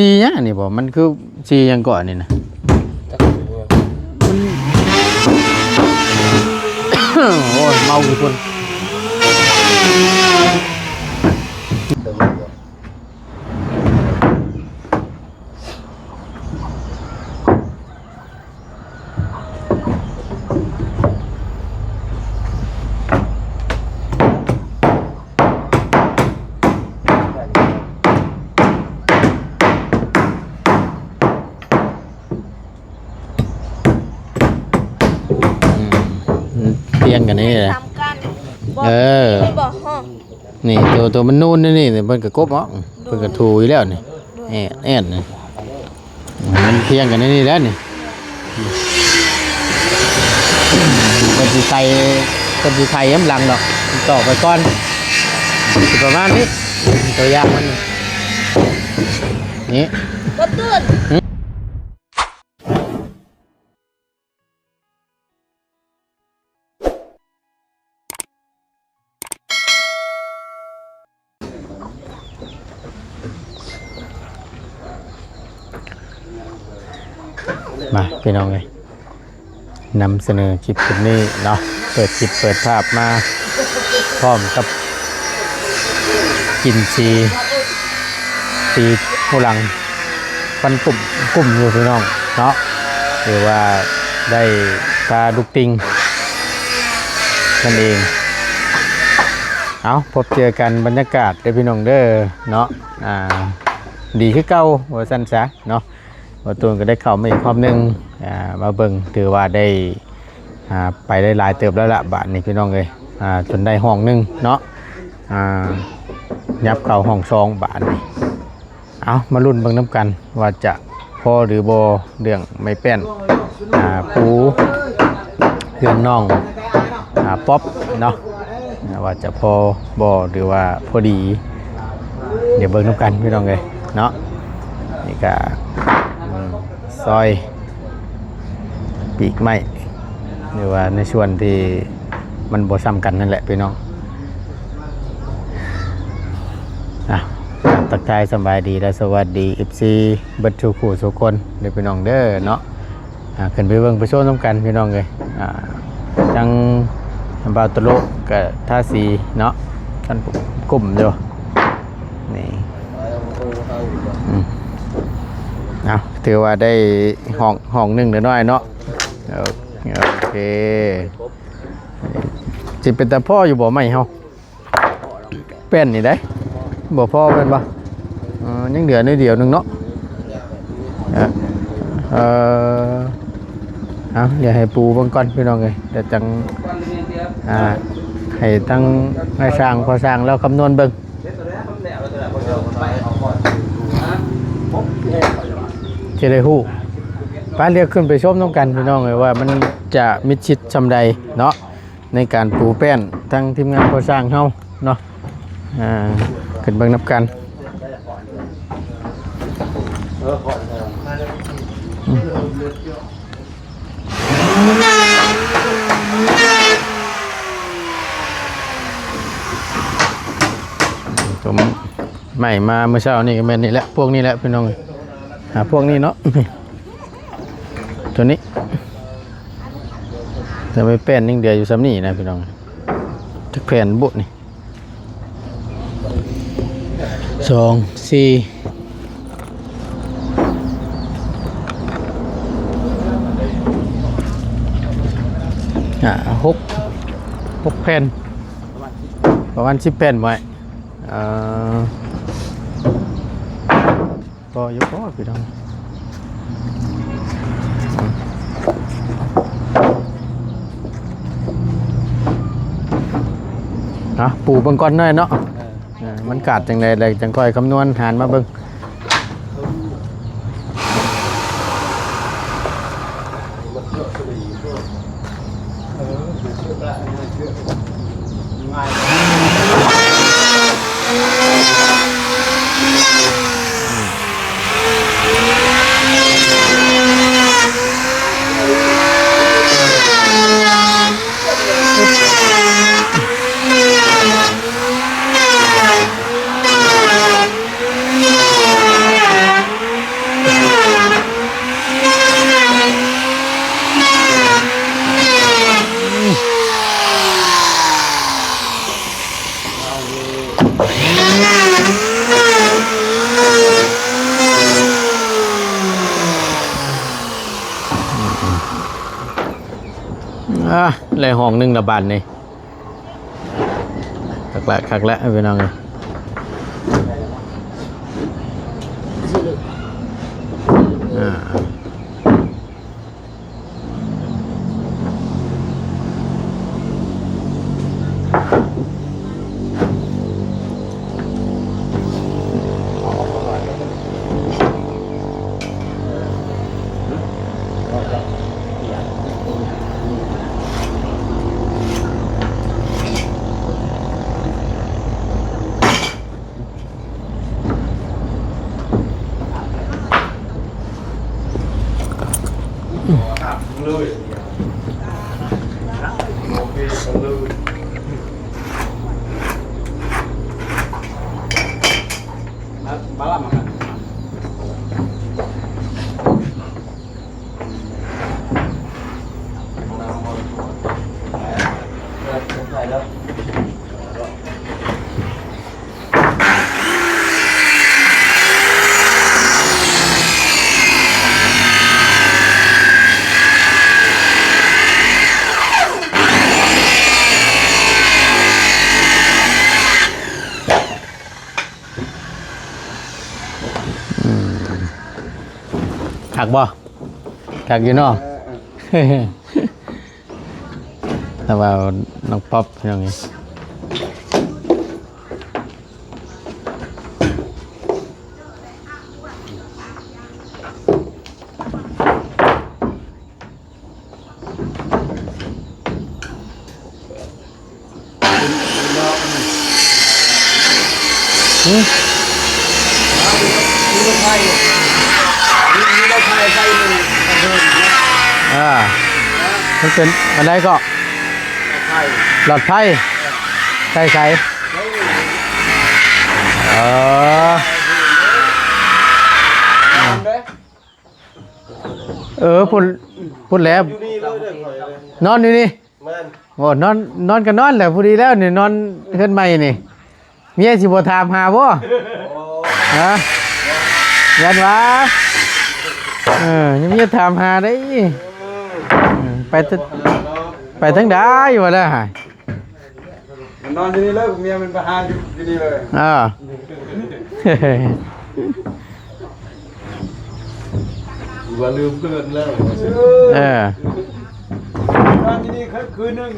ສີຫຍັງນີ້ບໍ່? ມັນຄືສີຫຍັງເກາະນີ້ນະ? ມັນ ໂອ້ຍ ເມົາຄືຄົນ. ອືມ ມັນພຽງກັນນີ້ແຫຼະ. ເອີ ນີ້ ໂຕ ໂຕມັນນູນຢູ່ນີ້ ເພິ່ນກໍກົບອອກ ໂດຍ ເພິ່ນກໍຖູຢູ່ແລ້ວນີ້ ໂດຍ ແອດ ແອດນີ້ ມັນພຽງກັນໃນນີ້ແຫຼະນີ້ ເພິ່ນຊິໃສ່ ເພິ່ນຊິໄຖນຳຫຼັງດອກ ຕອກໄປກ່ອນ ຊິປະມານນີ້ ຕົວຢ່າງມັນນີ້ ບໍ່ຕື່ນ. ມາ ພີ່ນ້ອງເອີຍ ນຳສະເໜີຄລິບ ຄລິບນີ້ເນາະ ເປີດຄລິບເປີດພາບມາ ພ້ອມກັບກິນຊີ ຕີຫູຫຼັງ ຟັນກຸ້ມ ກຸ້ມຢູ່ພີ່ນ້ອງເນາະ ຫຼືວ່າໄດ້ປາດຸກຕິ່ງນັ້ນເອງ. ເອົາ ພົບເຈີກັນບັນຍາກາດເດີພີ່ນ້ອງເດີເນາະ ອ່າ ດີຄືເກົ່າວ່າຊັ້ນຊະເນາະ. ບ່າວຕູນກໍໄດ້ເຂົ້າມາອີກຮອບໜຶ່ງ ອ່າ ມາເບິ່ງ ຖືວ່າໄດ້ ອ່າ ໄປໄດ້ຫຼາຍເຕີບແລ້ວລະບາດນີ້ພີ່ນ້ອງເອີຍ ອ່າ ຈົນໄດ້ຫ້ອງໜຶ່ງເນາະ ອ່າ ຫຍັບເຂົ້າຫ້ອງສອງບາດນີ້. ເອົາ ມາລຸ້ນເບິ່ງນຳກັນວ່າຈະພໍຫຼືບໍ່ ເລື່ອງໄມ້ແປ້ນ ອ່າ ປູເຮືອນນ້ອງ ອ່າ ປັອບເນາະ ອ່າ ວ່າຈະພໍບໍ່ ຫຼືວ່າພໍດີ ດຽວເບິ່ງນຳກັນພີ່ນ້ອງເອີຍເນາະ. ນີ້ກະ ອືມ ຊອຍປີກໄມ້ ຫຼືວ່າໃນສ່ວນທີ່ມັນບໍ່ສ່ຳກັນນັ້ນແຫຼະພີ່ນ້ອງ. ອ່ະ ກາບທັກທາຍສະບາຍດີ ແລະ ສະຫວັດດີເອັຟຊີເບິດສູ່ຄູ່ສູ່ຄົນເດີພີ່ນ້ອງເດີເນາະ. ອ່າ ຂຶ້ນໄປເບິ່ງໄປຊົມນຳກັນພີ່ນ້ອງເອີຍ. ອ່າ ທາງບ່າວຕະໂລກະທາສີເນາະ ກັນກຸ້ມຢູ່ນີ້. ອືມ ເອົາ ຖືວ່າໄດ້ຫ້ອງ ຫ້ອງໜຶ່ງນ້ອຍໆເນາະ. ໂອ ໂອເຄ ຊິເປັນຕາພໍຢູ່ບໍ່ໄມ້ເຮົາ? ແປ້ນນີ້ໄດ໋ ບໍ່ພໍແມ່ນບໍ່? ເອີ ຍັງເຫຼືອໜ້ອຍດຽວໜຶ່ງເນາະ. ເອີ ເອີ ເອົາ ດຽວໃຫ້ປູເບິ່ງກ່ອນພີ່ນ້ອງເອີຍ ດຽວຈັ່ງ ອ່າ ໃຫ້ທັງນາຍຊ່າງ ພໍ່ຊ່າງລາວຄຳນວນເບິ່ງ ຈະໄດ້ຮູ້. ໄປ ດຽວຂຶ້ນໄປຊົມນຳກັນພີ່ນ້ອງເອີຍ ວ່າມັນຈະມິດຊິດຊ່ຳໃດເນາະ. ໃນການປູແປ້ນ ທັງທີມງານກໍ່ສ້າງເຮົາເນາະ ອ່າ ຂຶ້ນເບິ່ງນຳກັນ. ຕົວໄມ້ມາມື້ເຊົ້ານີ້ກໍແມ່ນນີ້ແຫຼະ ພວກນີ້ແຫຼະພີ່ນ້ອງ ອ່າ ພວກນີ້ເນາະ ຕົວນີ້. ແຕ່ໄມ້ແປ້ນຍັງເຫຼືອຢູ່ສ່ຳນີ້ນະພີ່ນ້ອງ ຈັກແຜ່ນບຸນີ້ ສອງ ສີ່ ຫ້າ ຫົກ ຫົກແຜ່ນ ປະມານສິບແຜ່ນບໍ່ອ້າຍ? ເອີ ພໍຢູ່ບໍ່ພີ່ນ້ອງ? ເອົາ ປູເບິ່ງກ່ອນໜ້ອຍເນາະ ເອີ ມັນຂາດຈັ່ງໃດແລ້ວຈັ່ງຄ່ອຍຄຳນວນຫານມາເບິ່ງ. ເອີ ເຊື່ອລະ ເຊື່ອ ງ່າຍ. ອ່າ ໄດ້ຫ້ອງໜຶ່ງລະບາດນີ້. ຄັກລະ ຄັກລະ ພີ່ນ້ອງເອີຍ. ອ່າ ອືມ ຄັກບໍ່? ຄັກຢູ່ເນາະ. ເອີ ເອີ ແຕ່ວ່ານ້ອງປັອບ ພີ່ນ້ອງເອີຍ. ຫື? ມີລົດໄຟ ມີລົດໄຟໄຟໜຶ່ງ ອ່າ ມັນເປັນອັນໃດເກາະ? ລົດໄຟ ລົດໄຟ ໃສ່ໃສ? ເອີ ເອີ ພຸ້ນ ພຸ້ນແຫຼະ ຢູ່ນີ້ເລີຍເດີ ຂ້ອຍເລີຍ ນອນຢູ່ນີ້. ແມ່ນ ໂອ້ ນອນ ນອນກໍນອນແຫຼະ ພໍດີແລ້ວນີ້ ນອນເຮືອນໃໝ່ນີ້ ເມຍຊິບໍ່ຖາມຫາບໍ່? ໂອ້ ຮະ ຢ້ານວ່າ ເອີ ເມຍຖາມຫາໄດ໋. ເອີ ເອີ ໄປ ໄປທາງໃດວ່າແລ້ວຫາ ມັນນອນຢູ່ນີ້ເລີຍ ເມຍມັນໄປຫາຢູ່ ຢູ່ນີ້ເລີຍ. ເອີ ວ່າລືມເພື່ອນແລ້ວ. ເອີ ນອນທີ່ນີ້ຄືນໜຶ່ງ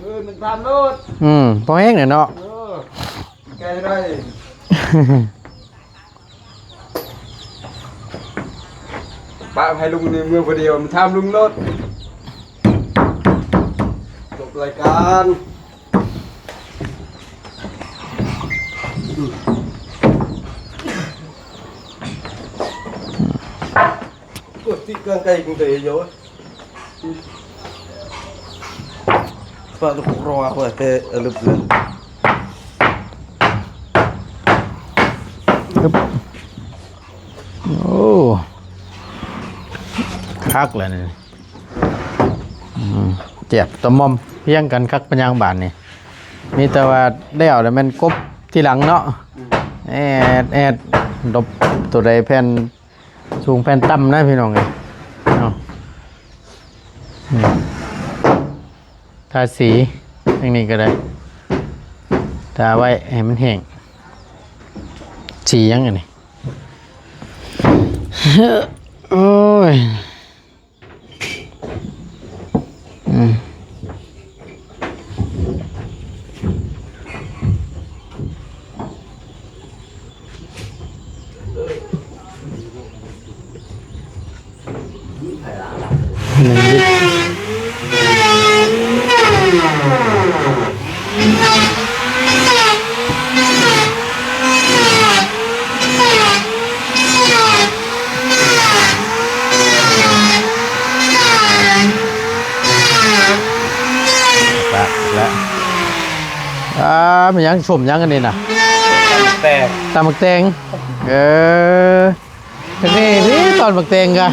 ເອີ ມັນຕາມໂລດ. ອືມ ພໍແຮງແຫຼະເນາະ. ເອີ ແກ້ໄດ້ ປະໃຫ້ລຸງນີ້ເມືອຜູ້ດຽວ ມັນຖາມລຸງໂລດ. ຈົບລາຍການ. ກວດຕິກາງໄກກຸງເຕໂຍ ປະລຸກລໍວ່າແຕ່ອະລຶບເລີຍ. ໂອ້ ຄັກແລ້ວນີ້. ອືມ ແຈບຕະໝ່ອມພຽງກັນຄັກປານຫຍັງບາດນີ້ ມີແຕ່ວ່າແລ້ວແລ້ວແມ່ນກົບທີຫຼັງເນາະ. ອືມ ແອດ ແອດ ດົບໂຕໃດແຜ່ນສູງແຜ່ນຕ່ຳນະພີ່ນ້ອງເອີຍເນາະ. ອືມ ທາສີຢ່າງນີ້ກໍໄດ້ ທາໄວ້ໃຫ້ມັນແຫ້ງ. ສີຫຍັງອັນນີ້? ໂອ້ຍ. ອືມ ໜຶ່ງລິດ. ປະແລ້ວ ອ່າ ແມ່ນຫຍັງ ສົ້ມຫຍັງອັນນີ້ນະ? ຕຳແຕງ ຕຳໝາກແຕງ ເອີ. ເອີ ນີ້ຕອນໝາກແຕງກະ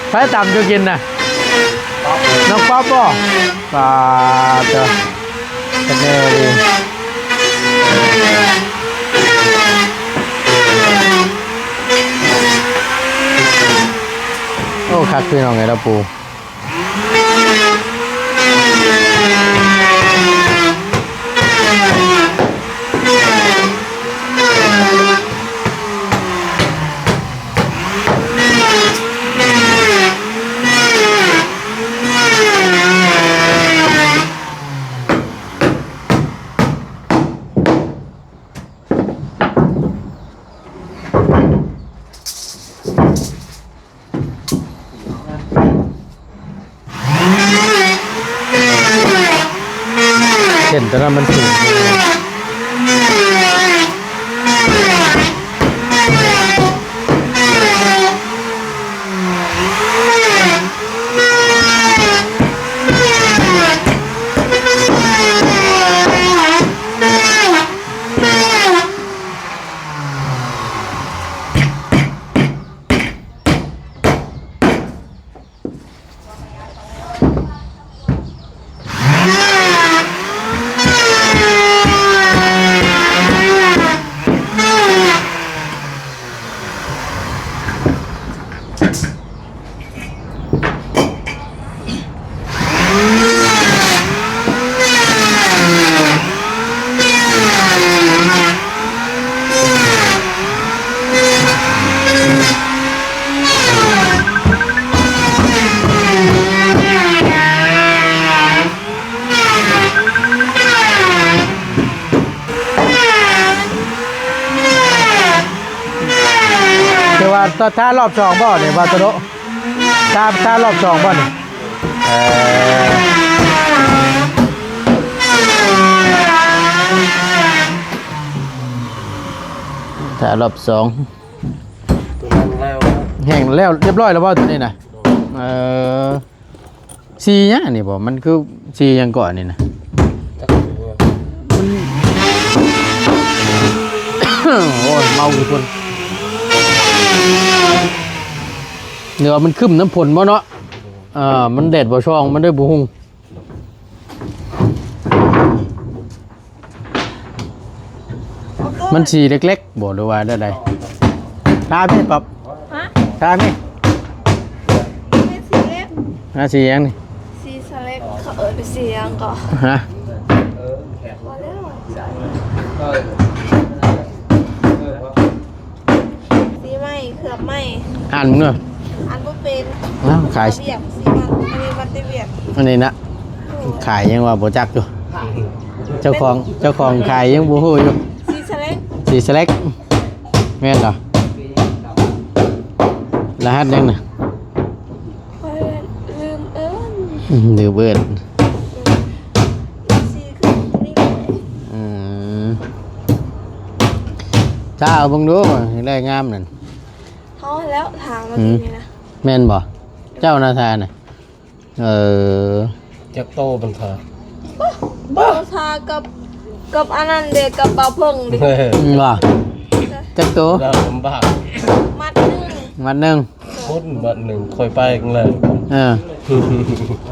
ໃຜຕຳເຈົ້າກິນນະ? ນ້ອງປັອບບໍ່? ປາດເດີ ເຮັດແນວດີ. ໂອ້ ຄັກພີ່ນ້ອງເອີຍ ລາປູ. ເສັ້ນຕົວນັ້ນມັນສູງ. ຄືວ່າ ຖ້າ ຖ້າລອບສອງບໍ່ນີ້ ບ່າວໂຕໂດ? ຖ້າ ຖ້າລອບສອງບໍ່ນີ້? ເອີ ຖ້າລອບສອງ ຕົວນັ້ນແລ້ວ ແຫ້ງແລ້ວ ຮຽບຮ້ອຍແລ້ວບໍ່ຕົວນີ້ນະ? ເອີ ສີຫຍັງອັນນີ້ບໍ່? ມັນຄືສີຫຍັງເກາະອັນນີ້ນະ? ໂອ້ຍ ເມົາຢູ່ພຸ້ນ ຫຼືວ່າມັນຄຶ້ມນຳຝົນບໍ່ເນາະ? ເອີ ມັນແດດບໍ່ສ່ອງ ມັນເລີຍບໍ່ຮຸ່ງ. ມັນສີເລັກໆບໍ່ ຫຼືວ່າແນວໃດ? ທາແມ່ປັບ ຮະ? ທາແມ່ ແມ່ນສີເລັກ ທາສີຫຍັງນີ້? ສີສະເລັກ ເຂົາເອີ້ນເປັນສີຫຍັງເກາະ? ຮະ? ບໍ່ແລ້ວ ສີໃໝ່ ເຄືອບໃໝ່ ອ່ານເນາະ ອ່ານບໍ່ເປັນ. ອ້າວ ຂາຍ ເວຍກ ສີມັນ ອັນນີ້ມັນແຕ່ວຽກ ອັນນີ້ນະ ໂອ້ ຂາຍຍັງວ່າບໍ່ຈັກຢູ່ ເຈົ້າຂອງ ເຈົ້າຂອງຂາຍຍັງບໍ່ຮູ້ຢູ່. ສີສະເລັກ ສີສະເລັກ ແມ່ນລະ ລະຫັດຫຍັງນະ? ຂ້ອຍລືມເອີ້ນ ອືມ ລືມເອີ້ນ ເອັຟຊີຄືຕົວນີ້ ອືມ ຖ້າເອົາເບິ່ງດູ ໄດ້ງາມນັ້ນ ເຮົາແລ້ວ ຖາມມາ ອືມ ນີ້ນະ ແມ່ນບໍ່? ເຈົ້ານະ ທ່ານະ ເອີ ຈັກໂຕມັນ ທ່າ ບໍ່ ທ່າກັບ ກັບອັນນັ້ນເດ ກັບບ່າວເພິ່ງເດ ອືມ ບໍ່ ຈັກໂຕ? ລຳບາກ ມັດໜຶ່ງ ມັດໜຶ່ງ ພຸ້ນບາດໜຶ່ງຂ້ອຍໄປກັນແລ້ວ ເອີ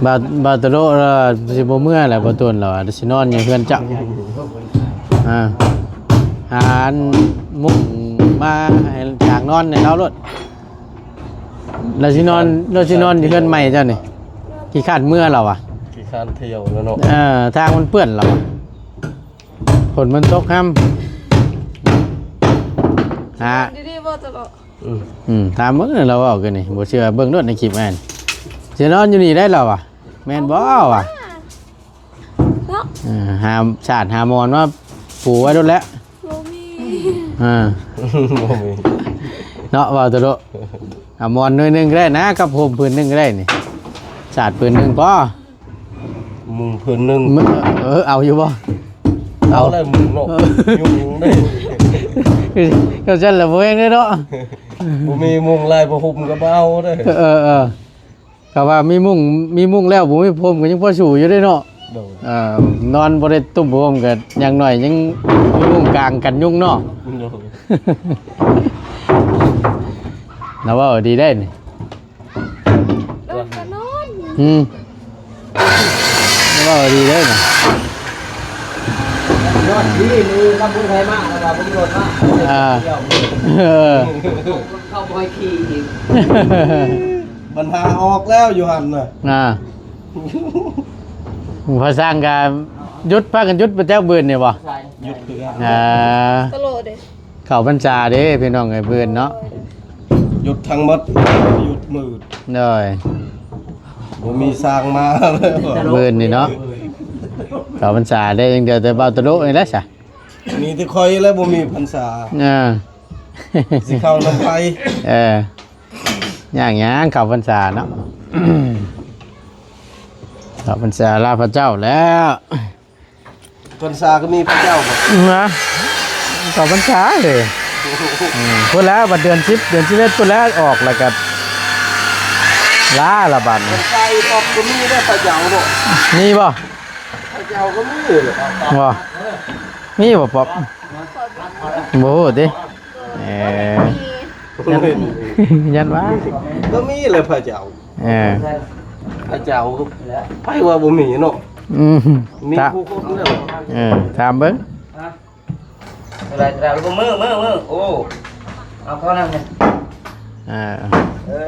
ບ່າວ ບ່າວໂຕໂດ ເອີ ຊິບໍ່ເມືອແລ້ວ ບ່າວໂຕນລາວວ່າຊິນອນຢູ່ເຮືອນເຈົ້າ ອ່າ ຫາມຸ້ງມາໃຫ້ຈາກນອນໃຫ້ລາວໂລດ ລາວຊິນອນ ລາວຊິນອນຢູ່ເຮືອນໃໝ່ເຈົ້ານີ້ ຂີ້ຄ້ານເມືອລາວວ່າ ຂີ້ຄ້ານທ່ຽວແລ້ວເນາະ ເອີ ທາງມັນເປື້ອນລາວວ່າ ຝົນມັນຕົກຫ້ຳ ຫາ ດີໆບໍ່ຕະຫຼອດ ອືມ ອືມ ຖາມເບິ່ງ ລາວເວົ້າກັນນີ້ ບໍ່ເຊື່ອເບິ່ງໂລດໃນຄລິບຫັ້ນ ຊິນອນຢູ່ນີ້ໄດ້ລາວວ່າ ແມ່ນບໍ່ວະ? ເນາະ ເອີ ຫາສາດຫາໝອນມາປູໄວ້ໂລດແຫຼະ ບໍ່ມີ ອ່າ ບໍ່ມີ ເນາະ ເວົ້າຕະຫຼອກ ເອົາໝອນໜ່ວຍໜຶ່ງກໍໄດ້ນະ ກັບໂຮມຜືນໜຶ່ງກໍໄດ້ນີ້ ສາດຜືນໜຶ່ງພໍ ມຸງຜືນໜຶ່ງ ເອີ ເອົາຢູ່ບໍ່? ເອົາ ເອົາແລ້ວມຸງເນາະ ເອີ ຍຸງໄດ້ ກໍຊັ້ນລະບໍ່ແຮງເດ້ເນາະ ບໍ່ມີມຸງລາຍຜ້າຫົ່ມກໍບໍ່ເອົາເດ້ ເອີ ເອີ ກໍວ່າມີມຸ້ງ ມີມຸ້ງແລ້ວບໍ່ມີພົມກໍຍັງພໍສູ້ຢູ່ເດ້ເນາະ ໂດຍ ເອີ ນອນບໍ່ໄດ້ຕຸ້ມພົມກໍຢ່າງໜ້ອຍຍັງມີມຸ້ງກາງກັນຍຸງເນາະ ໂດຍ ລາວເວົ້າດີໄດ໋ນີ້ ນອນກໍນອນ ອືມ ລາວເວົ້າດີໄດ໋ນີ້ ຍອດດີນີ້ ນຳຜູ້ໄທມາ ແລ້ວກໍບໍ່ມີລົດມາ ອ່າ ເອີ ເຂົາບໍ່ໃຫ້ຂີ່ອີກ ບັນຫາອອກແລ້ວຢູ່ຫັ້ນນະ. ອ່າ ພະຊ່າງກໍຢຸດ ພາກັນຢຸດໄປແລ້ວມື້ນີ້ບໍ່? ຢຸດຄືກັນ. ອ່າ ຕະໂລເດ້ ເຂົ້າພັນສາເດ້ພີ່ນ້ອງເອີຍ ມື້ນີ້ເນາະ. ໂດຍ ຢຸດທັງໝົດ ຢຸດມື້. ໂດຍ ບໍ່ມີຊ່າງມາເລີຍມື້ນີ້ເນາະ. ເຂົ້າພັນສາເດ້ ຍັງເຫຼືອແຕ່ບ່າວຕະໂລນີ້ແຫຼະຊະ. ມີແຕ່ຂ້ອຍແຫຼະບໍ່ມີພັນສາ. ເອີ ຊິເຂົ້ານຳໃຜ? ເອີ ຍາກຫຍັງເຂົ້າພັນສາເນາະ. ເຂົ້າພັນສາລາພະເຈົ້າແລ້ວ. ພັນສາກໍມີພະເຈົ້າບໍ່? ນະ ເຂົ້າພັນສາເດ້. ອືມ ພຸ້ນແຫຼະ ບັດເດືອນສິບ ເດືອນສິບເອັດພຸ້ນແຫຼະ ອອກແລ້ວກໍລາລະບັດນີ້. ພັນສາອີປອບກໍມີເດ້ພະເຈົ້າເນາະ. ມີບໍ່? ພະເຈົ້າກໍມີແຫຼະ. ບໍ່ ມີບໍ່ປອບ? ບໍ່ຮູ້ຕິ. ເອີ ຍັນ ຍັນວ່າ ກໍມີແຫຼະພະເຈົ້າ. ເອີ ພະເຈົ້າ ໃຜວ່າບໍ່ມີເນາະ. ອືມ ມີ ຖາມ ຜູ້ຄົນແລ້ວ. ເອີ ຖາມເບິ່ງ. ຮະ ອະໄລ ອະໄລ ມື ມື ມື ໂອ້ ເອົາເຂົ້ານຳ. ເອີ ເອີ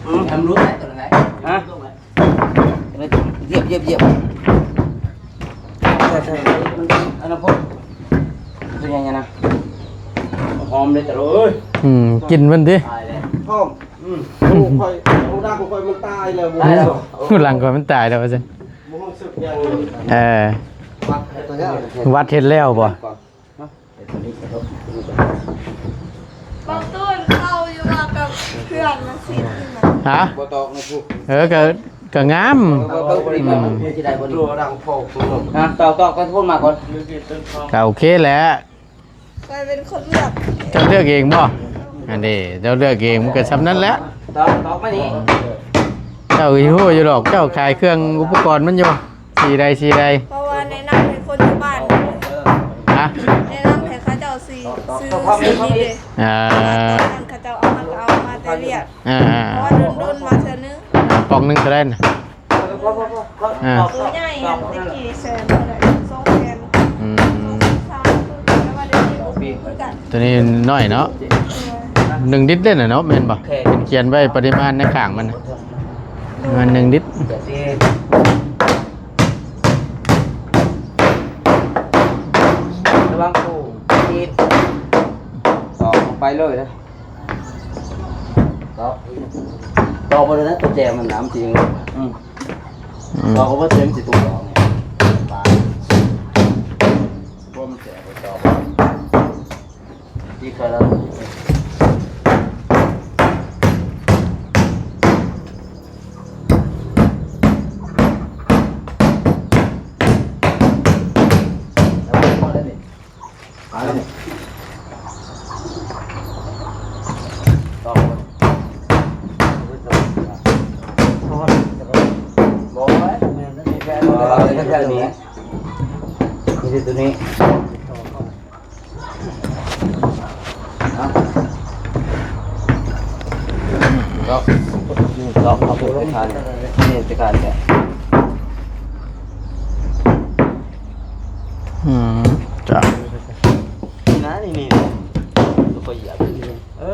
ອືມ ທຳຮູ້ໄດ້ຕົວນັ້ນ. ຮະ ຢຽບ ຢຽບ ຢຽບ ໃສ່ ໃສ່ ອັນນັ້ນພຸ້ນ ຕົວໃຫຍ່ນະ ຫອມເດ້ຕະໂລເອີຍ. ອືມ ກິ່ນມັນຕິ ຫອມ. ອືມ ໂອ້ ຂ້ອຍ ຫູດັງຂ້ອຍມັນຕາຍແລ້ວ. ຫູດັງຂ້ອຍມັນຕາຍແລ້ວວ່າຊັ້ນ. ບໍ່ຮູ້ສຶກຫຍັງເລີຍ. ເອີ ວັດເຮັດແລ້ວບໍ່? ບາງຕູ້ເຂົ້າຢູ່ວ່າກັບເພື່ອນມາຊິດນີ້ນະ. ຮະ ບໍ່ຕອກນະ. ເອີ ກະ ກະງາມ. ອືມ ຮະ ຕອກ ຕອກ ກະພຸ້ນມາກ່ອນ. ກະໂອເຄແຫຼະ. ຂ້ອຍເປັນຄົນເລືອກ. ເຈົ້າເລືອກເອງບໍ່? ອັນນີ້ເຈົ້າເລືອກເອງ ມັນກໍສ່ຳນັ້ນແຫຼະ. ຕອກ ຕອກມານີ້. ເຈົ້າຊິຮູ້ຢູ່ດອກ ເຈົ້າຂາຍເຄື່ອງອຸປະກອນມັນຢູ່ ສີໃດ ສີໃດ. ເພາະວ່າແນະນຳໃຫ້ຄົນຢູ່ບ້ານ. ຮະ? ແນະນຳໃຫ້ເຂົາເຈົ້າຊື້ ຊື້ ຊື້ນີ້ເດ້. ອ່າ ຕອນນັ້ນເຂົາເຈົ້າເອົາມາ ກໍເອົາມາແຕ່ວຽດ. ອ່າ ເພາະວ່າດົນໆມາເທື່ອໜຶ່ງ. ອ່າ ປ່ອງໜຶ່ງເທົ່າໃດນະ? ອ່າ ໂຕໃຫຍ່ຫັ້ນແຕ່ກີ້ແສນເທົ່າໃດ ສອງແສນ. ອືມ ສອງແສນສາມ ແຕ່ວ່າດຽວນີ້ບໍ່ຮູ້ຄືກັນ. ໂຕນີ້ນ້ອຍເນາະ. ເອີ ໜຶ່ງລິດເດ້ນະເນາະ ແມ່ນບໍ່? ຂຽນໄວ້ປະລິມານໃນຂ້າງມັນນະ ປະມານໜຶ່ງລິດ. ລະວັງໂກງ ຕອກລົງໄປເລີຍເດີ. ຕອກ ຕອກບໍ່ໄດ້ນະ ຕົວແຈມັນນະ ມັນຊິຍັງລົງ. ອືມ ອືມ ຕອກບໍ່ເຕັມຊິຕົວອອກນີ້. ປາ ບໍ່ ມັນແຈບໍ່ຕອກ ອີກເທື່ອລະ. ອືມ ຈ້າ ນີ້ນະ ນີ້ ນີ້ ຂ້ອຍຢຽບ ເອີ.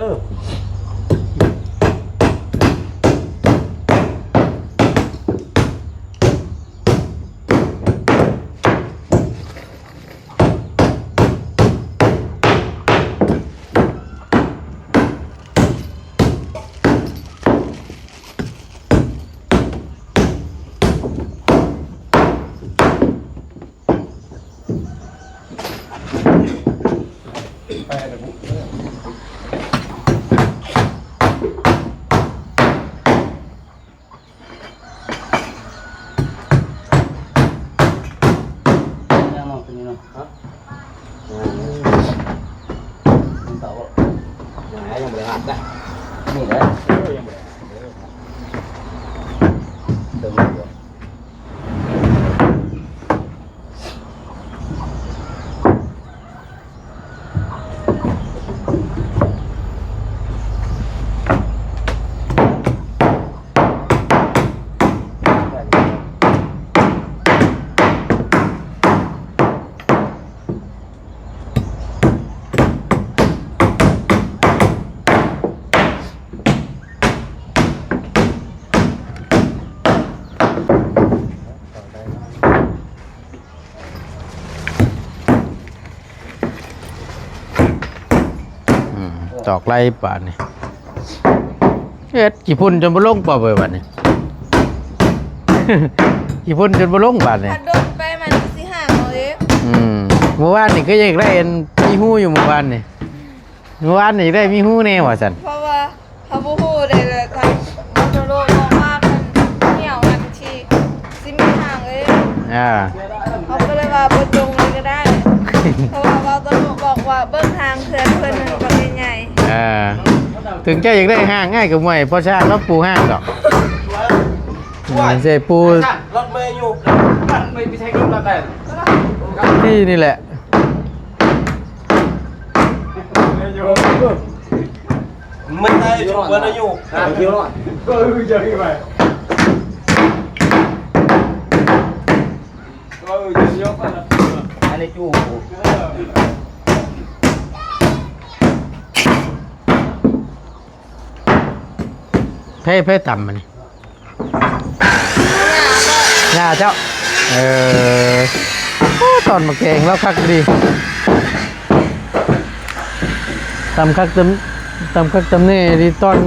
ຕອກໄລ່ບາດນີ້ ເຮັດຂີ້ຝຸ່ນຈົນບໍ່ລົງ ປອບເອີຍ ບາດນີ້ ຂີ້ຝຸ່ນຈົນບໍ່ລົງບາດນີ້ ຄັນດົນໄປມັນຊິຫາງເອົາເດ້. ອືມ ມື້ວານນີ້ຄືຢາກໄດ້ອັນມີຮູຢູ່ ມື້ວານນີ້ ມື້ວານນີ້ຢາກໄດ້ມີຮູແດ່ວ່າຊັ້ນ ເພາະວ່າ ເຮົາບໍ່ຮູ້ເດ້ ແລ້ວທາງມອເຕີໂລບອກວ່າເພິ່ນຫ່ຽວອັນທີ່ຊິມີຫາງເດ້. ອ່າ ເຮົາກໍເລີຍວ່າບໍ່ຈົ່ງເລີຍກໍໄດ້ ເພາະວ່າມອເຕີໂລບອກວ່າເບິ່ງຫາງເພື່ອນເພິ່ນມັນກໍໃຫຍ່ໆ. ອ່າ ເຖິງເຈົ້າຢາກໄດ້ຫາງ ອ້າຍກໍບໍ່ໃຫ້ພໍ່ຊ້າງລາວປູຫາງດອກ. ອືມ ໃສ່ປູ ລັດເມຢູ່ ລັດເມໄປໃຊ້ລົດລັດໄດ້ ທີ່ນີ້ແຫຼະ. ມັນໄດ້ຢູ່ ເບິດອາຍຸ ເອີ ເຈົ້ານີ້ໄປ ເອີ ເຈົ້າຍົກໄປ ອັນນີ້ຈູ້ ໃຜ ໃຜຕຳອັນນີ້? ຍ່າເຈົ້າ. ເອີ ໂອ້ ຕອນໝາກແຕງລາວຄັກດີ ຕຳຄັກຕຳ ຕຳຄັກຕຳແນ່ດີ ຕອນ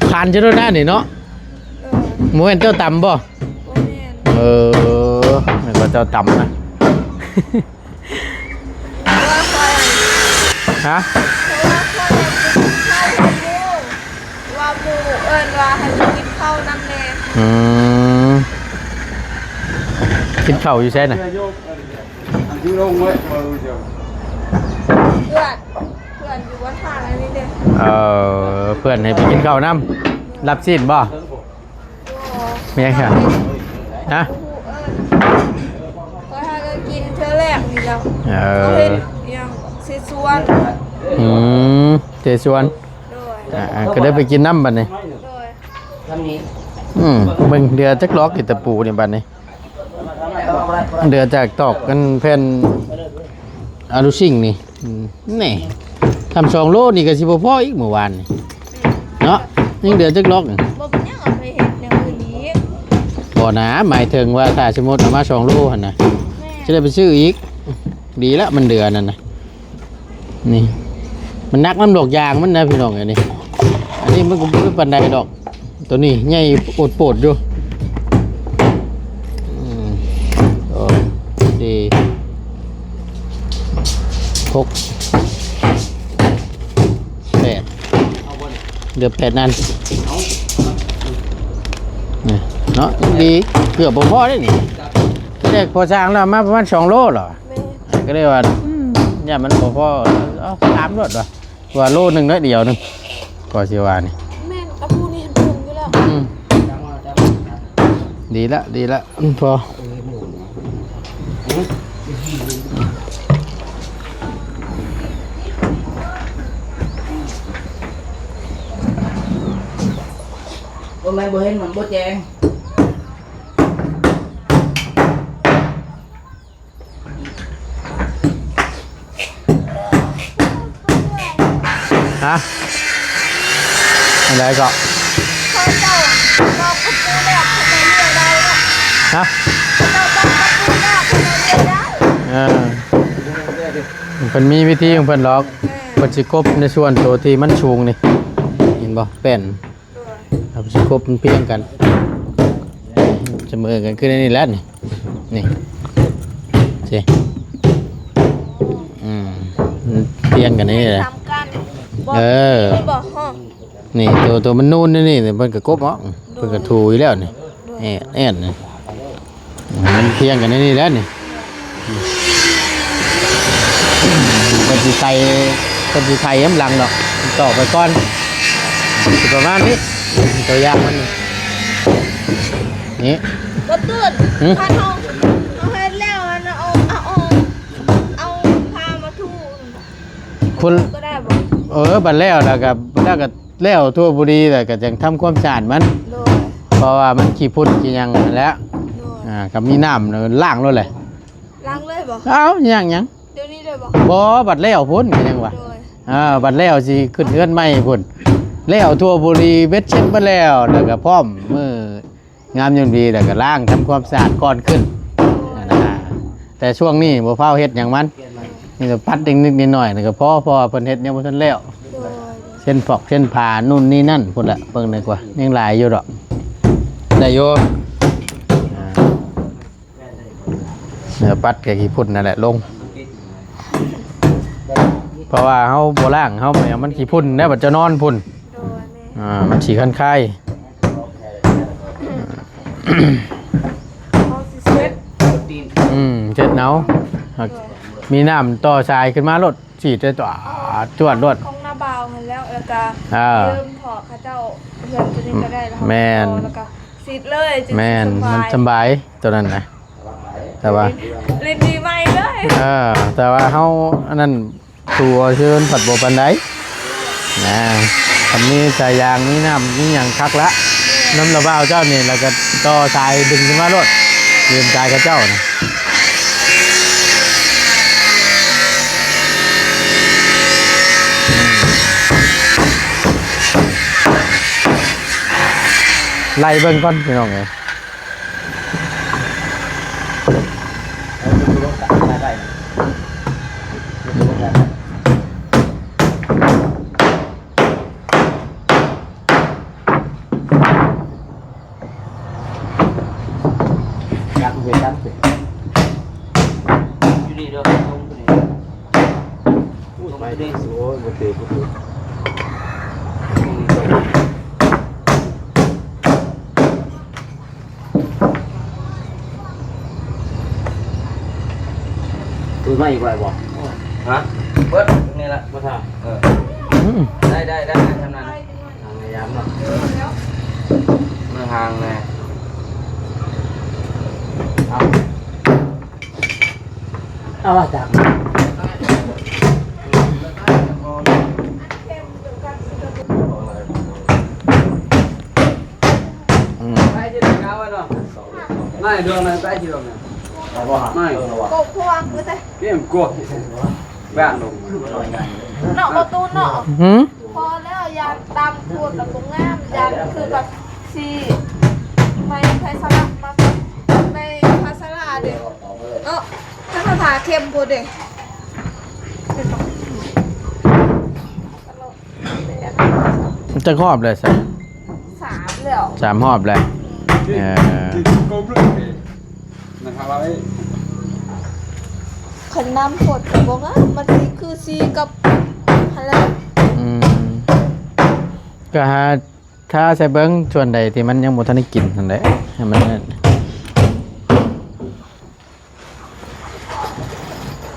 ຄານຈະໂດນໜ້ານີ້ເນາະ. ເອີ ບໍ່ແມ່ນເຈົ້າຕຳບໍ່? ບໍ່ແມ່ນ. ເອີ ນຶກວ່າເຈົ້າຕຳນະ. ວ່າຂ້ອຍ ຮະ? ເພາະວ່າຂ້ອຍກິນເຂົ້າຢູ່ ວ່າໝູ່ເອີ້ນວ່າໃຫ້ໄປກິນເຂົ້ານຳແດ່. ອືມ ກິນເຂົ້າຢູ່ໃສນະ? ຢູ່ໂລງເວີຍ ເພື່ອນ ເພື່ອນຢູ່ວັດທ່າອັນນີ້ເດ້. ເອີ ເພື່ອນໃຫ້ໄປກິນເຂົ້ານຳ ລັບຊີ້ນບໍ່? ມີຫຍັງ? ຮະ? ຂ້ອຍຫາກໍກິນເທື່ອແລກນີ້ແລ້ວ. ເອີ ເຂົາເຮັດຫຍັງ ເຊຊວນ. ອືມ ເຊຊວນ. ໂດຍ. ອ່າ ກໍໄດ້ໄປກິນນຳບັດນີ້. ໂດຍ. ອືມ ເບິ່ງເຫຼືອຈັກລັອກອີກຕະປູນີ້ບັດນີ້. ເຫຼືອຈາກຕອກກັນແຜ່ນອາລູຊິງນີ້. ອືມ ແນ່ ທຳສອງໂລນີ້ກໍຊິບໍ່ພໍອີກມື້ວານນີ້ເນາະ. ຍັງເຫຼືອຈັກລັອກ? ບໍ່ເປັນຫຍັງ ເອົາໄປເຮັດແນວອື່ນອີກ. ບໍ່ນາ ໝາຍເຖິງວ່າຖ້າສົມມຸດເອົາມາສອງໂລຫັ້ນນະ ແມ່ນ ຊິໄດ້ໄປຊື້ອີກ. ດີລະ ມັນເຫຼືອນັ້ນນະ. ນີ້ ມັນໜັກນຳດອກຢາງມັນນະພີ່ນ້ອງເອີຍນີ້. ອັນນີ້ມັນກໍບໍ່ປານໃດດອກ. ໂຕນີ້ໃຫຍ່ໂອດໂປດຢູ່. ອືມ ສອງ ສີ່ ຫົກ ແປດ ເຫຼືອແປດອັນນີ້ເນາະ. ຍັງດີ ເກືອບບໍ່ພໍເດ້ນີ້. ແຕ່ພໍສ້າງແລ້ວມາປະມານສອງໂລແລ້ວ. ແມ່ນ. ກໍເລີຍວ່າ ອືມ ຢ້ານມັນບໍ່ພໍ ເອົາສາມໂລດວ່າ. ວ່າໂລໜຶ່ງໜ້ອຍດຽວໜຶ່ງ ກໍຊິວ່ານີ້. ແມ່ນ ກະປູນີ້ຫັ້ນເຖິງຢູ່ແລ້ວ. ອືມ ດີລະ ດີລະ ພໍ. ບໍ່ແມ່ນບໍ່ເຫັນ ມັນບໍ່ແຈ້ງ. ຮະ? ອັນໃດເກາະ? ເຂົາເຈົ້າຕອກຕະປູແລ້ວ ເຂົາເຈົ້າເລືອກໄດ້. ຮະ? ເຂົາເຈົ້າຕອກຕະປູແລ້ວ ເຂົາເຈົ້າເລືອກໄດ້. ເອີ ເພິ່ນມີວິທີຂອງເພິ່ນດອກ. ແມ່ນ. ເພິ່ນຊິກົບໃນສ່ວນໂຕທີ່ມັນສູງນີ້ ເຫັນບໍ່? ແປ້ນ. ໂດຍ. ເອົາຊິກົບມັນພຽງກັນ ສະເໝີກັນຄືໃນນີ້ແຫຼະນີ້ ນີ້ ຊິ ອືມ ມັນພຽງກັນໃນນີ້ແຫຼະ. ເອີ ນີ້ ໂຕ ໂຕມັນນູນຢູ່ນີ້ ເພິ່ນກໍກົບອອກ. ໂດຍ. ເພິ່ນກໍຖູຢູ່ແລ້ວນີ້. ໂດຍ. ແອດ ແອດນີ້. ມັນພຽງກັນໃນນີ້ແຫຼະນີ້ ເພິ່ນຊິໃສ່ ເພິ່ນຊິໄຖນຳຫຼັງດອກ ຕອກໄປກ່ອນ ຊິປະມານນີ້ ຕົວຢ່າງມັນນີ້ ນີ້ ບໍ່ຕື່ນ ຫຶ? ຄັນເຮົາ ເຮົາເຮັດແລ້ວຫັ້ນນະ ເອົາ ເອົາ ເອົາ ເອົາຜ້າມາຖູພຸ້ນ ກໍໄດ້ບໍ່? ເອີ ບັດແລ້ວ ແລ້ວກໍ ແລ້ວກໍ ແລ້ວທົ່ວບໍລິແລ້ວກໍຈັ່ງທຳຄວາມສະອາດມັນ. ໂດຍ. ເພາະວ່າມັນຂີ້ຝຸ່ນຂີ້ຫຍັງຫັ້ນແຫຼະ. ໂດຍ. ອ່າ ກໍມີນ້ຳລ້າງໂລດແຫຼະ. ລ້າງເລີຍບໍ່? ເອົ້າ ຍ່າງຫຍັງ? ດຽວນີ້ເລີຍບໍ່? ບໍ່ ບັດແລ້ວພຸ້ນກໍຍັງວ່າ. ໂດຍ. ອ່າ ບັດແລ້ວຊິຂຶ້ນເຮືອນໃໝ່ພຸ້ນ ແລ້ວທົ່ວບໍລິເບັດເສັດໝົດແລ້ວ ແລ້ວກໍພ້ອມມື້ ງາມຍາມດີແລ້ວກໍລ້າງທຳຄວາມສະອາດກ່ອນຂຶ້ນ. ໂດຍ. ນັ້ນນະ ແຕ່ຊ່ວງນີ້ບໍ່ຟ້າວເຮັດຫຍັງມັນ ມີແຕ່ປັດເລັກໆນ້ອຍໆນີ້ກໍພໍ ເພາະວ່າເພິ່ນເຮັດຍັງບໍ່ທັນແລ້ວ. ໂດ ເສັ້ນຟອກເສັ້ນຜາ ນູ່ນນີ້ນັ້ນ ພຸ້ນແຫຼະ ເບິ່ງດີກວ່າ ຍັງຫຼາຍຢູ່ດອກ ໄດ້ຢູ່ ອ່າ ເໜືອປັດກະຂີ້ຝຸ່ນນັ້ນແຫຼະລົງ ເພາະວ່າເຮົາບໍ່ລ້າງ ເຮົາແມ່ນມັນຂີ້ຝຸ່ນແລ້ວ ບັດຈະນອນພຸ້ນ ໂດຍ ແມ່ນ ອ່າ ມັນຊິຄັນຄາຍ ເຮົາຊິເຊັດ ອືມ ເຊັດເອົາ ມີນ້ຳຕໍ່ສາຍຂຶ້ນມາໂລດ ສີດໃສ່ຕົວ ອາ ຈວດໂລດ ຂອງນ້າບ່າວຫັ້ນແລ້ວ ແລ້ວກະ ອ່າ ຢືມເຖາະເຂົາເຈົ້າ ເຮືອນຕົວນີ້ກະໄດ້ແລ້ວ ແມ່ນ ແລ້ວກະສີດເລີຍ ແມ່ນ ມັນສຳບາຍ ໂຕນັ້ນນະ ແຕ່ວ່າ ຫຼິ້ນປີໃໝ່ເລີຍ ເອີ ແຕ່ວ່າເຮົາອັນນັ້ນ ຕົວເຊີນພັດບໍ່ປານໃດນະ ຄັນມີສາຍຢາງ ມີນ້ຳ ມີຫຍັງຄັກລະ ນຳລະບ່າວເຈົ້ານີ້ ແລ້ວກະຕໍ່ສາຍດຶງຂຶ້ນມາໂລດ ຢືມສາຍເຂົາເຈົ້ານະ ໄລ່ເບິ່ງກ່ອນພີ່ນ້ອງເອີຍ. ຈັບໄປ ຈັບໄປ ຢູ່ນີ້ເດີ ລົງໄປນີ້ ໂອ້ຍ ໄປ ໂອ້ຍ ບໍ່ຖືກ ບໍ່ຖືກ ຄືມາອີກໄວ້ບໍ່? ຮະ? ເບິດນີ້ລະ ບໍ່ຖ້າ ເອີ ອືມ ໄດ້ ໄດ້ ໄດ້ ໄດ້ ທຳນັ້ນ ພະຍາຍາມເນາະ ເອີ ເມືອຫ່າງແດ່ ເອົາ ເອົາວ່າຈັກ ອືມ ໄປທີ່ດອກເອົາໄວ້ເນາະ ໄມ້ດວງນັ້ນໄປທີ່ດອກນັ້ນ ໄມ້ ກົບພວງຄືແທ້ ເກມກົບ ແບບລົງ ເນາະ ບໍ່ຕູນເນາະ ຫືມ ພໍແລ້ວ ຢ້ານຕາມໂພດລະບໍ່ງາມ ຢ້ານຄືແບບຊິໄມ້ໄພສະລະມາ ໄມ້ພາສະລາເດ້ ເນາະ ຖ້າພາເຂັ້ມໂພດເດ້ ຈັກຮອບແລ້ວຊະ? ສາມແລ້ວ ສາມຮອບແລ້ວ ເອີ ຄັນນ້ຳໂພດກະບໍ່ງາມ ມັນຊິຄືສີກັບຫັ້ນແຫຼະ ອືມ ກະຫາ ຖ້າໃສ່ເບິ່ງ ສ່ວນໃດທີ່ມັນຍັງບໍ່ທັນໄດ້ກິນຫັ້ນແຫຼະ ໃຫ້ມັນ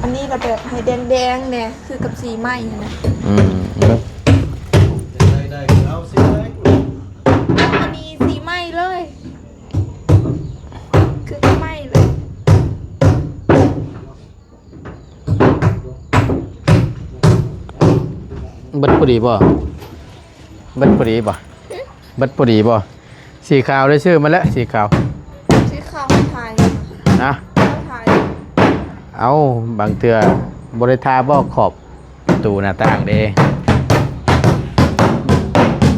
ອັນນີ້ລະແບບໃຫ້ແດງໆແດ່ ຄືກັບສີໄມ້ຫັ້ນນະ ອືມ ເບິ່ງ ໄດ້ ໄດ້ ເອົາສີໄມ້ ອັນນີ້ສີໄມ້ເລີຍ ຄືກັບໄມ້ເລີຍ. ເບິດພໍດີບໍ່? ເບິດພໍດີບໍ່? ຫຶ? ເບິດພໍດີບໍ່? ສີຂາວໄດ້ຊື້ມາແລ້ວ ສີຂາວ ສີຂາວມັນຖ່າຍຢູ່ ນະ ມັນຖ່າຍຢູ່ ເອົ້າ ບາງເທື່ອບໍ່ໄດ້ທາບໍ່ຂອບ ປະຕູໜ້າຕ່າງເດ້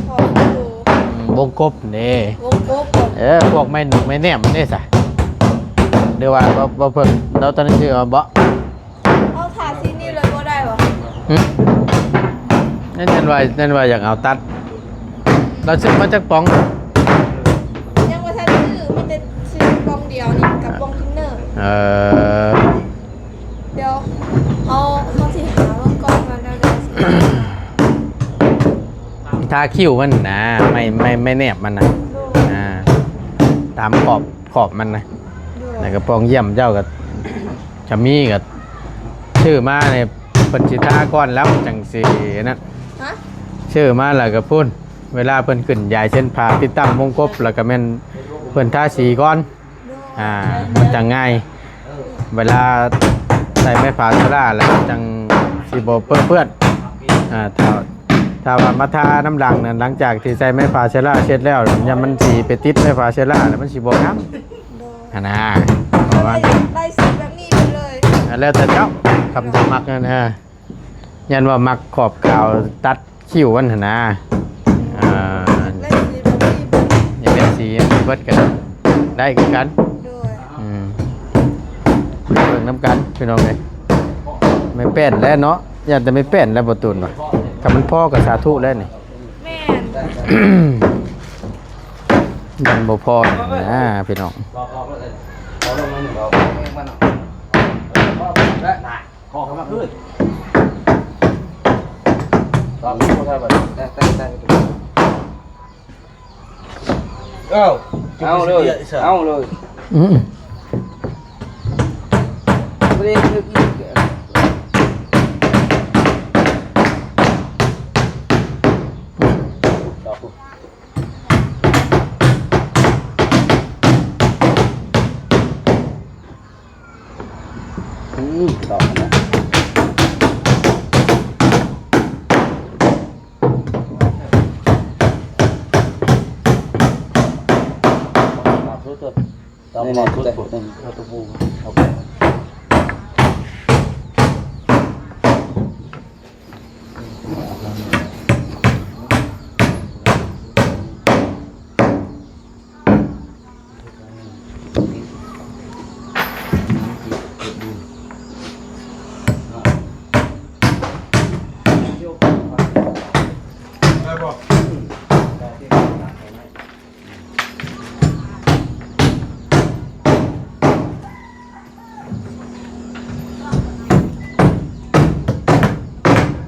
ຂອບປະຕູ ອືມ ວົງກົບເດ້ ວົງກົບ ເອີ ພວກໄມ້ໜຸ່ມໄມ້ແໜບເດ້ຊະ ຫຼືວ່າ ບໍ່ ບໍ່ເພິ່ນ ລາວຕອນນີ້ຊື່ວ່າບໍ່ ເອົາທາສີນີ້ເລີຍບໍ່ໄດ້ບໍ່? ຫຶ? ນັ້ນ ນັ້ນວ່າ ນັ້ນວ່າຢາກເອົາຕັດ ລາວຊື້ມາຈັກປ່ອງ? ຍັງບໍ່ທັນຊື້ ມີແຕ່ຊື້ປ່ອງດຽວນີ້ກັບປ່ອງທິນເນີ ເອີ ດຽວເຮົາ ເຮົາຊິຫາເບິ່ງກ່ອນວ່າແນວໃດ ທາຄິ້ວມັນນະ ໄມ້ ໄມ້ ໄມ້ແໜບມັນນະ ໂດຍ ອ່າ ຕາມຂອບ ຂອບມັນນະ ໂດຍ ແລ້ວກະປ່ອງຢ້ຽມເຈົ້າກະ ກະມີກະ ຊື້ມາໃຫ້ເພິ່ນຊິທາກ່ອນແລ້ວຈັ່ງຊິນັ້ນ ຮະ? ຊື້ມາແລ້ວກະພຸ້ນ ເວລາເພິ່ນຂຶ້ນຢາຍເສັ້ນຜ່າ ຕິດຕັ້ງວົງກົບ ແລ້ວກະແມ່ນເພິ່ນທາສີກ່ອນ ໂດຍ ອ່າ ມັນຈັ່ງງ່າຍ ເວລາໃສ່ໄມ້ຝາໂຊລາແລ້ວມັນຈັ່ງຊິບໍ່ເປິເປື້ອນ ອ່າ ຖ້າ ຖ້າວ່າມາທານຳຫຼັງນັ້ນ ຫຼັງຈາກທີ່ໃສ່ໄມ້ຝາໂຊລາເສັດແລ້ວ ຢ້ານມັນຊິໄປຕິດໄມ້ຝາໂຊລາແລ້ວມັນຊິບໍ່ງາມ ໂດຍ ຫັ້ນນະ ປະມານ ໄດ້ສີແບບນີ້ໄປເລີຍ ອ່າ ແລ້ວແຕ່ເຈົ້າ ຄຳຈະມັກນັ້ນ ອ່າ ຢ້ານວ່າມັກຂອບຂາວຕັດ ຄິ້ວມັນຫັ້ນນະ ອ່າ ໄດ້ສີແບບນີ້ເບິດ ຢາກໄດ້ສີເບິດກະໄດ້ຄືກັນ ໂດຍ ອືມ ເບິ່ງນຳກັນພີ່ນ້ອງເອີຍ ແມ່ແປ້ນແຫຼະເນາະ ຢ້ານແຕ່ແມ່ແປ້ນແຫຼະ ບໍ່ຕູນວ່າ ຖ້າມັນພໍກໍສາທຸແລ້ວນີ້. ແມ່ນ. ມັນບໍ່ພໍນະພີ່ນ້ອງ. ຂໍເຂົ້າມາຄືນ. ຕອນນີ້ບໍ່ໃຊ່ບັດ. ເອົ້າ ເອົາເລີຍ ເອົາເລີຍ. ອືມ ບໍ່ໄດ້ຖືກອີກ. ອືມ ຕອກນະ ຕອກມາສຸດ ຕອກມາສຸດ ເອົາຕະປູ ເອົາໄປ.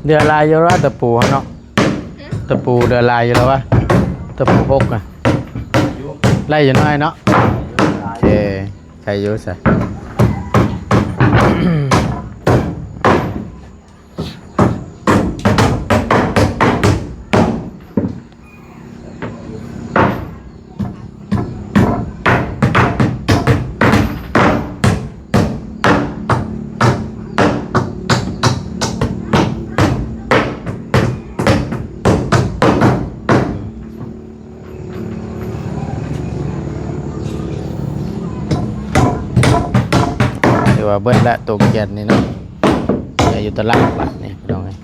ເຫຼືອຫຼາຍຢູ່ລະຕະປູຫັ້ນເນາະ. ຕະປູເຫຼືອຫຼາຍຢູ່ລະວະ ຕະປູຫົກນະ. ໄດ້ຢູ່ໜ້ອຍເນາະ. ໂອເຄ ໄດ້ຢູ່ຊະ. ຖືວ່າເບິດລະໂຕກຽນນີ້ເນາະ. ໄດ້ຢູ່ຕະຫຼາດບາດນີ້ພີ່ນ້ອງເອີຍ.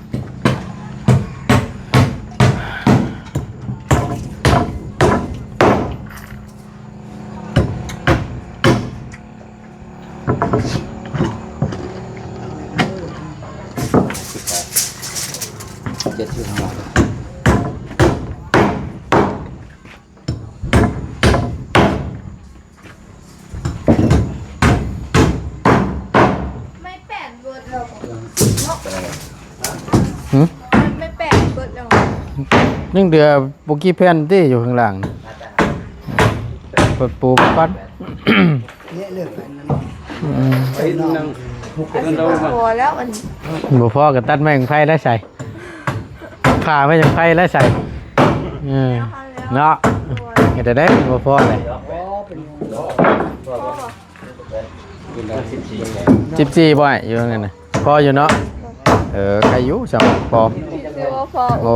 ເຈັດສິບຫ້າ. ໄມ້ແປນເບິດແລ້ວເນາະ. ຫຶ? ໄມ້ແປນເບິດແລ້ວ. ຍັງເຫຼືອບໍ່ກີ່ແຜ່ນຕິຢູ່ຂ້າງຫຼັງ. ເປີດປູກ່ອນ. ອືມ ພໍແລ້ວມັນ ບໍ່ພໍກໍຕັດໄມ້ໄຜ່ແລ້ວໃສ່. ຜ່າໄມ້ໄຜ່ແລ້ວໃສ່. ເອີ ເນາະ ເຮັດໄດ້ບໍ່ພໍເລີຍ. ສິບສີ່ ບໍ່ ຢູ່ນັ້ນນະ ພໍຢູ່ເນາະ. ເອີ ໄກຢູ່ ຊ່ຳພໍ. ໂອ້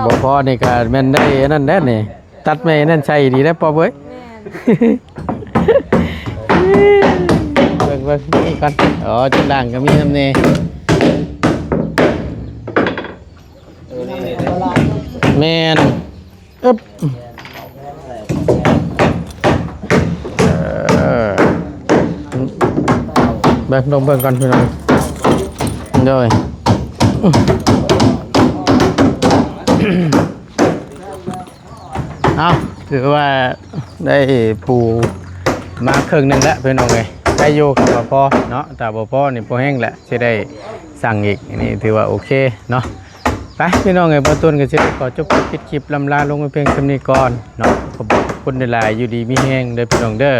ບໍ່ພໍນີ້ກໍແມ່ນໄດ້ອັນນັ້ນແດ່ນີ້. ຕັດໄມ້ນັ້ນໃສ່ດີແລ້ວ ປອບເອີຍ. ແມ່ນ. ເບິ່ງ ເບິ່ງນີ້ກ່ອນ. ອໍ ຈຸດດ່າງກໍມີນຳແດ່. ແມ່ນ. ອຶບ ເອີ ເບິ່ງ ລອງເບິ່ງກ່ອນພີ່ນ້ອງ. ໂດຍ ເອົາ ຖືວ່າໄດ້ປູມາເຄິ່ງໜຶ່ງແລ້ວພີ່ນ້ອງເອີຍ. ໄດ້ຢູ່ ຄັນວ່າພໍເນາະ ຖ້າບໍ່ພໍນີ້ພໍແຮງແຫຼະ ຊິໄດ້ສັ່ງອີກ. ອັນນີ້ຖືວ່າໂອເຄເນາະ. ໄປພີ່ນ້ອງເອີຍ ບ່າວຕູນກໍຊິໄດ້ຂໍຈົບຄລິບປິດຄລິບ ລ່ຳລາລົງໄວ້ພຽງສ່ຳນີ້ກ່ອນເນາະ. ຂອບຄຸນຫຼາຍໆ ຢູ່ດີມີແຮງເດີພີ່ນ້ອງເດີ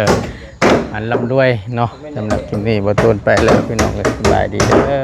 ອັນລ່ຳລວຍເນາະ. ສຳລັບຄລິບນີ້ ບ່າວຕູນໄປແລ້ວພີ່ນ້ອງເອີຍ ສະບາຍດີເດີ.